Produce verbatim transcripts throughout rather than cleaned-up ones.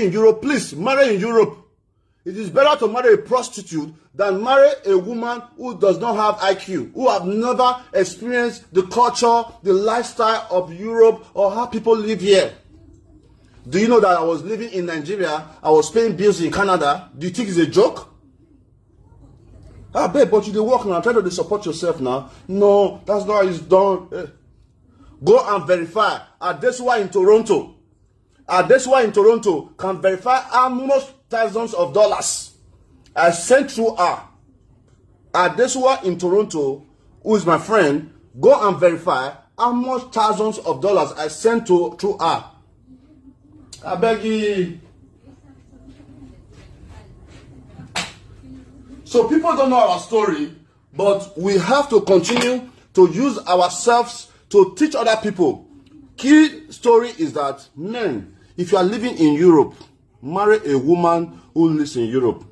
in Europe, please marry in Europe. It is better to marry a prostitute than marry a woman who does not have I Q, who have never experienced the culture, the lifestyle of Europe, or how people live here. Do you know that I was living in Nigeria? I was paying bills in Canada. Do you think it's a joke? Ah, babe, but you dey work now. Try to dey support yourself now. No, that's not how it's done. Eh. Go and verify. Adesuwa in Toronto. Adesuwa in Toronto can verify how much thousands of dollars I sent through her. Adesuwa in Toronto, who is my friend, go and verify how much thousands of dollars I sent to through her. I beg you. So people don't know our story, but we have to continue to use ourselves to teach other people. Key story is that, men, if you are living in Europe, marry a woman who lives in Europe.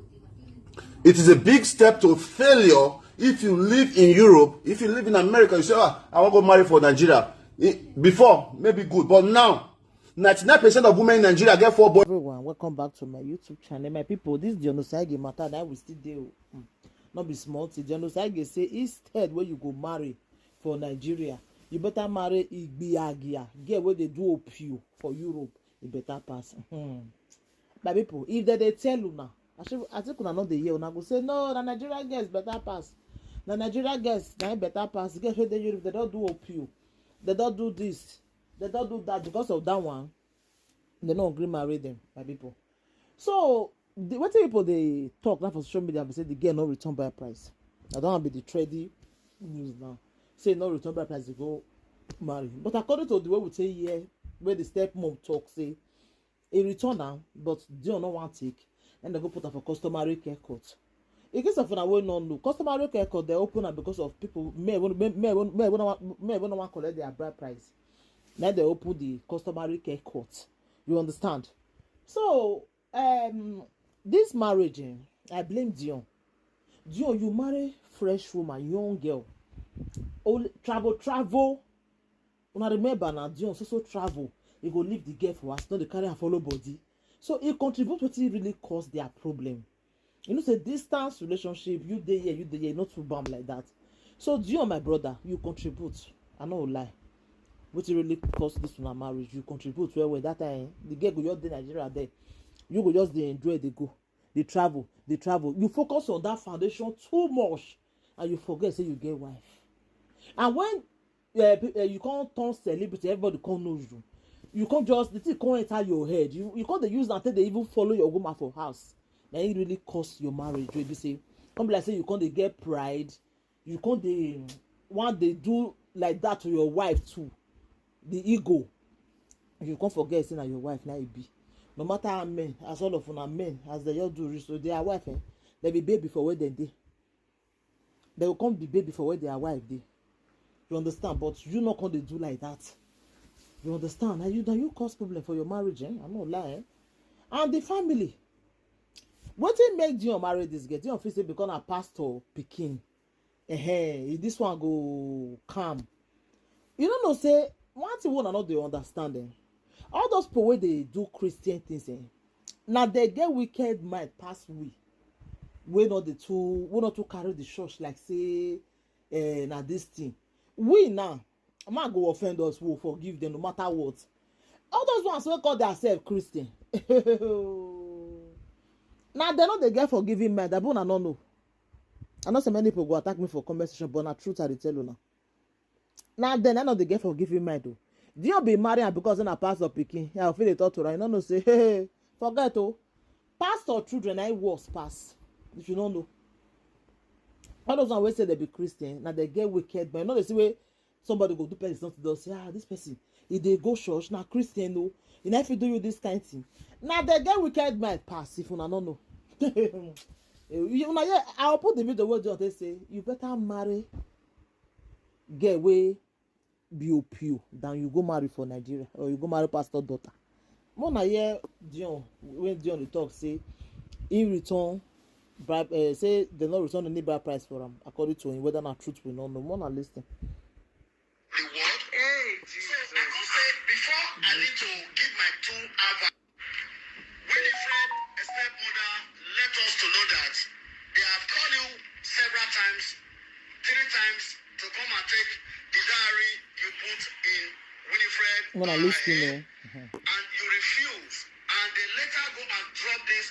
It is a big step to failure if you live in Europe. If you live in America, you say, "Ah, I want to go marry for Nigeria." Eh, before, maybe good, but now, ninety-nine percent of women in Nigeria get four boys. Everyone, welcome back to my YouTube channel. My people, this is the Onosage matter that we still deal. Mm. Not be small thing. The Onosage say instead where you go marry for Nigeria, you better marry Igbiagia. Get where they do opio for Europe. It better pass. Hmm. My people, if they, they tell you now, I, should, I think una no dey hear. Una go say, "No, na Nigeria girls better pass. Na Nigeria girls, na im better pass. Girls wey dey Europe, they don't do opio. They don't do this. They don't do that." Because of that one, they no agree marry them, my people. So, the, wetin people dey talk now for social media, be say the girl no return bride price. I don't be the trendy news now. Say no return bride price to go marry. But according to the way we take hear, where the stepmom talk say, he return am, but Dion no wan take, and they go put am for customary care court. In case of una wey no know, customary care court dey open am because of people, men wey, men, men wey, men wey no wan, men wey no wan collect their bride price. Now they open the customary care court. You understand? So, um, this marriage, eh, I blame Dion. Dion, you marry fresh woman, young girl. Only travel, travel. Una remember now, Dion so so travel. He go leave the girl for us, not the carry and follow body. So he contribute what he really caused their problem. You know, say distance relationship, you dey here, you dey here, not too bam like that. So Dion, my brother, you contribute. I no lie. What really cause this una marriage? You contribute well well. That time, the girl go just dey Nigeria there. You go just dey enjoy, dey go, dey travel, dey travel. You focus on that foundation too much, and you forget say you get wife. And when uh, uh, you can't turn celebrity, everybody can't know you. You can't just, the thing can't enter your head. You, you can't dey use that thing, they even follow your woman for house. Now it really cost your marriage. You be say, come be like say you can't dey get pride. You can't dey want they do like that to your wife too. The ego. You can't forget saying that your wife now it be. No matter how men, as all of una men, as they all do reach, so their wife, eh, they be baby for where they dey. They will come be baby for where their wife dey. You understand? But you not gonna do like that. You understand? Now you, now you cause problem for your marriage, eh? I'm not lying. And the family. What did make Dion marry this girl? Dion feel say because a pastor picking. Eh, this one go calm. You don't know, say, one thing one another they understand, eh? All those people where they do Christian things, eh? Now they get wicked mind pass we. We not the two, we not to carry the church like say, eh, now this thing. We now, man go offend us, we'll forgive them no matter what. All those ones who call themselves Christian. Now they know they get forgiving mind. I don't know. I know so many people go attack me for comment section, but na truth I dey tell you now. Now then, I know they get forgiving mind though. Do you be married and because na pastor picking? I feel they talk to her. You know, no say, hey, hey, forget oh. Pastor children, I was pass. If you don't know. All those ones wey say they be Christian, now they get wicked, but you know they see where somebody go do person something, they'll say, ah, this person, if they go church, now Christian, no. And if you do you this kind thing, now they get wicked mind pass if una no know. Eh, you, una hear, I'll put the video where they say, you better marry girl wey be opio than you go marry for Nigeria or you go marry pastor daughter. More na hear Dion, when Dion dey talk say he return bribe, uh, say they no return any bride price for am. According to him, whether na truth we no know. More na listen. The word. Hey, Jesus. So I come say before I need to give my two hours. When I listen, oh. And you refuse, and they later go and drop this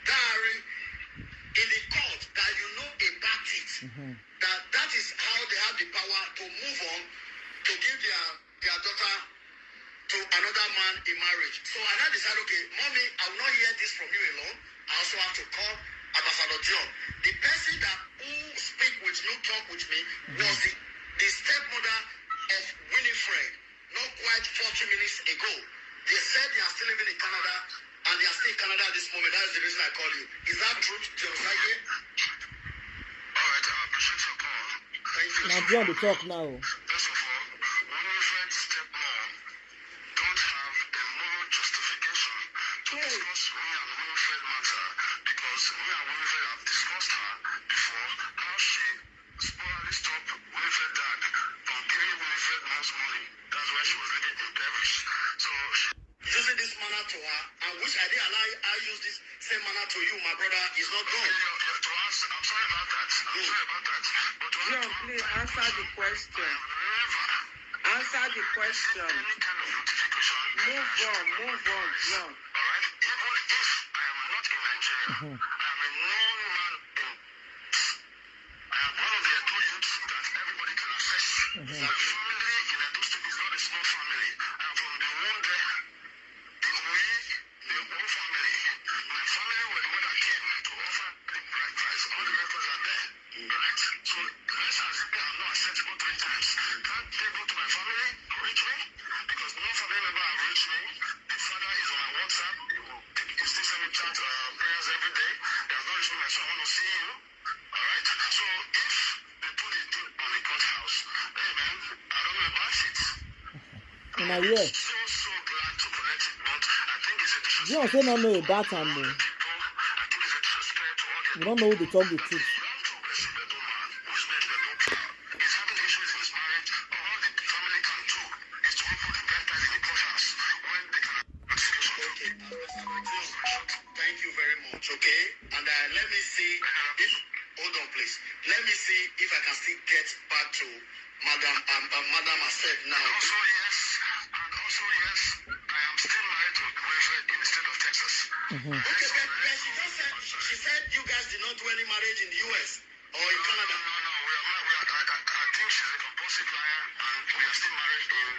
diary in the court that you know about it. That that is how they have the power to move on to give their their daughter to another man in marriage. So I now decide, okay, mommy, I will not hear this from you alone. I also have to call Ambassador John. The person that who speak with me, talk with me, was the, the stepmother of Winifred, not quite forty minutes ago. They said they are still living in Canada and they are still in Canada at this moment. That is the reason I call you. Is that true, Josiah? All right, I appreciate your call. Thank you. Now, John, the talk now. First of all, Winifred's stepmom don't have a moral justification to discuss me and Winifred matter because me and Winifred have discussed her before, how she sporadically stopped Winifred dad from giving Winifred mom's money. That's why she was living impoverished. So she using this manner to her, and which I didn't allow I use this same manner to you, my brother, is not done. To us, I'm sorry about that. I'm sorry about that. But to John, please answer the question. Answer the question. Move on, move on, John. All right? Even if I am not in Nigeria, I am a known man in I am one of the Edo youths that everybody can assess. My family in Edo State is not a small family. I am from the Wunde, the Oyi, the Owo family. My family were the one that came to offer the bride price. All the records are there. Right? So let's assume I have not accepted three times. Can't they go to my family, reach me? Because no family member have reached me. The father is on my WhatsApp. He still send me chat, uh, prayers every day. They have not reached me, my son. I want to see you. All right. So if they put the thing on the courthouse, hey man, I don't know about it. Una hear? So so glad to collect it, but I think it's a disrespect. John say no know about am o. People, I think it's a disrespect to all the We don't know who dey talk the truth. young progressive Edo man who is made Edo proud. He's having issues in his marriage. All the family can do is to open the bride price in the courthouse when they can investigation. Okay, Ambassador John, thank you very much. Okay, and uh, let me see if hold on, please. Let me see if I can still get back to Madam um, um, Madam herself now. Also yes, and also yes, I am still married to Winifred in the state of Texas. Okay, but, but she just said she said you guys did not do any marriage in the U S or in Canada. No, no, we are, ma- we are, I, I, I think she's a compulsive liar, and we are still married in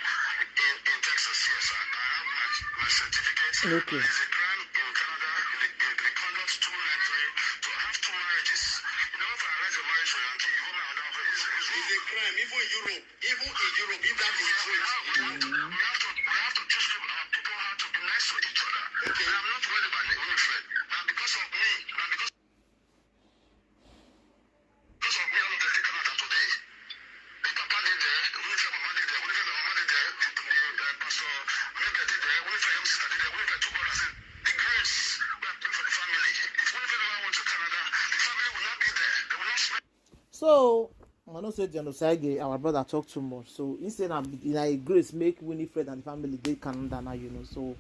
in, in Texas. Yes, I, I have my, my certificate. Okay. It's a crime in Canada. The, the, the conduct two nine three to have two marriages. You know, if I arrange a marriage for Yankee, you go my other office. It's a crime, even in Europe. Even in Europe, if that is true. We have, we have, to, we have to we have to teach people, our people how to be nice to each other. Okay. And I'm not worried about the Winifred. Now because of me, now because because of me, all of them dey Canada today. The papa dey there, Winifred mama dey there, Winifred mama dey there, the, the uh, pastor Mabel dey there, Winifred younger sister dey there, Winifred two brothers dey there. The grace we are praying for the family. If Winifred ever went to Canada, the family will not be there. They will not smell. So I know say Genocide, our brother, talk too much. So he say na na a grace make Winifred and the family dey Canada now, you know. So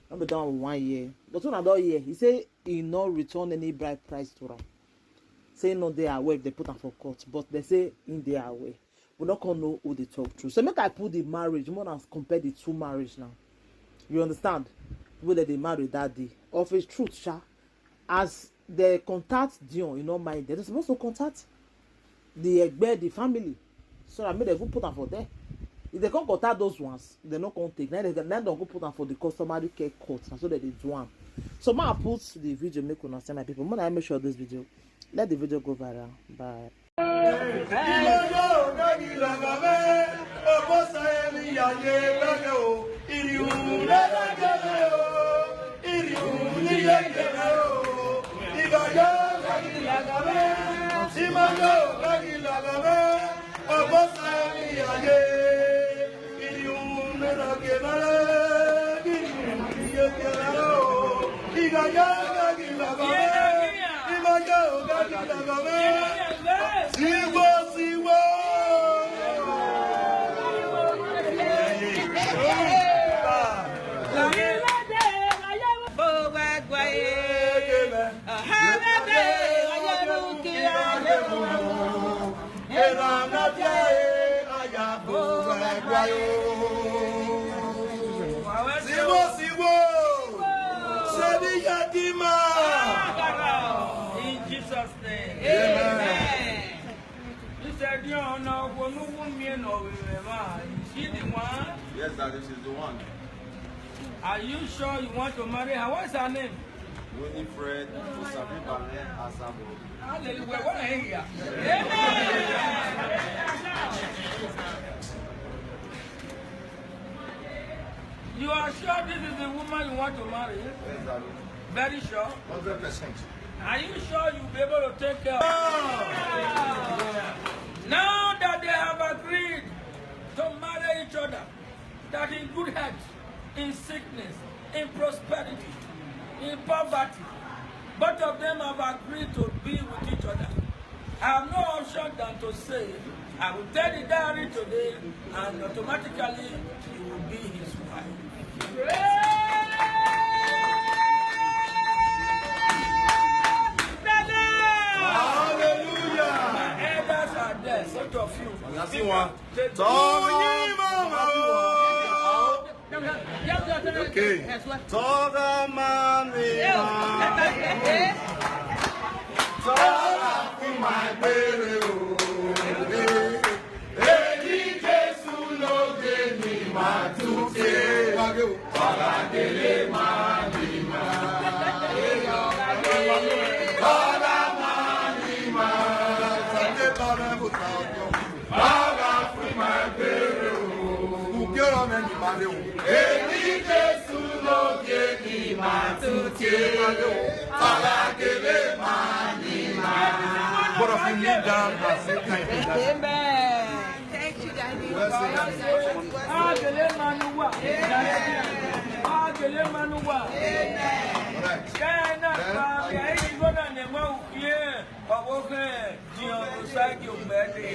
no be that one we wan hear. But una don hear, he say he no return any bride price to am. Say no dey aware if they put am for court, but they say he dey aware. We no come know who dey talk true. So make I put the marriage, more than compare the two marriage now. You understand? People that they marry that day. Of a truth, sha. As they contact Dion, you know, mind they supposed to contact the Egbe, the family, so that make they go put am for there. If they can't contact those ones, they no come take. Now they now don't go put am for the customary care court. And so that they do am. So ma put the video make una see, my people. Mona make sure this video, let the video go viral. Bye. Yadima. In Jesus' name. Amen. He said, "You know, when you won't me no, is she the one?" Yes, Daddy, she's the one. Are you sure you want to marry her? What's her name? Winifred Osabiba Asabo. Hallelujah. What are you? Amen. You are sure this is the woman you want to marry? Yes, Daddy. Very sure? Hundred percent. Are you sure you'll be able to take care of her? Now that they have agreed to marry each other, that in good health, in sickness, in prosperity, in poverty, both of them have agreed to be with each other. I have no option than to say, I will tell the diary today, and automatically you will be his wife. Hallelujah! My elders are there, both of you. That's the one. Say, Tony Mama. Okay. Tọ́lá máa ní máa. Tọ́lá fún máa gbére o. Èyí Jésù ló dé ní màá tún ṣe. Tọ́lá délé máa ní máa. Tọ́lá máa ní máa. Tọ́lá máa ní máa. Bàbá fún máa gbére o. Kùkẹ́ ọ̀rọ̀ mẹ́rin máa lé o. Èmi Jésù lókè ni màá tún ké. Tọ́lá kélé máa ní máa. Gbọ́dọ̀ fi mí dá àṣẹ kan ìpínlẹ̀. Amen. Thank you, Daddy. Agele manuwa. Agele manuwa. China, Fabia, Igbo na Nema Ukie, Owoke, Dion, Osagi, Ogbede.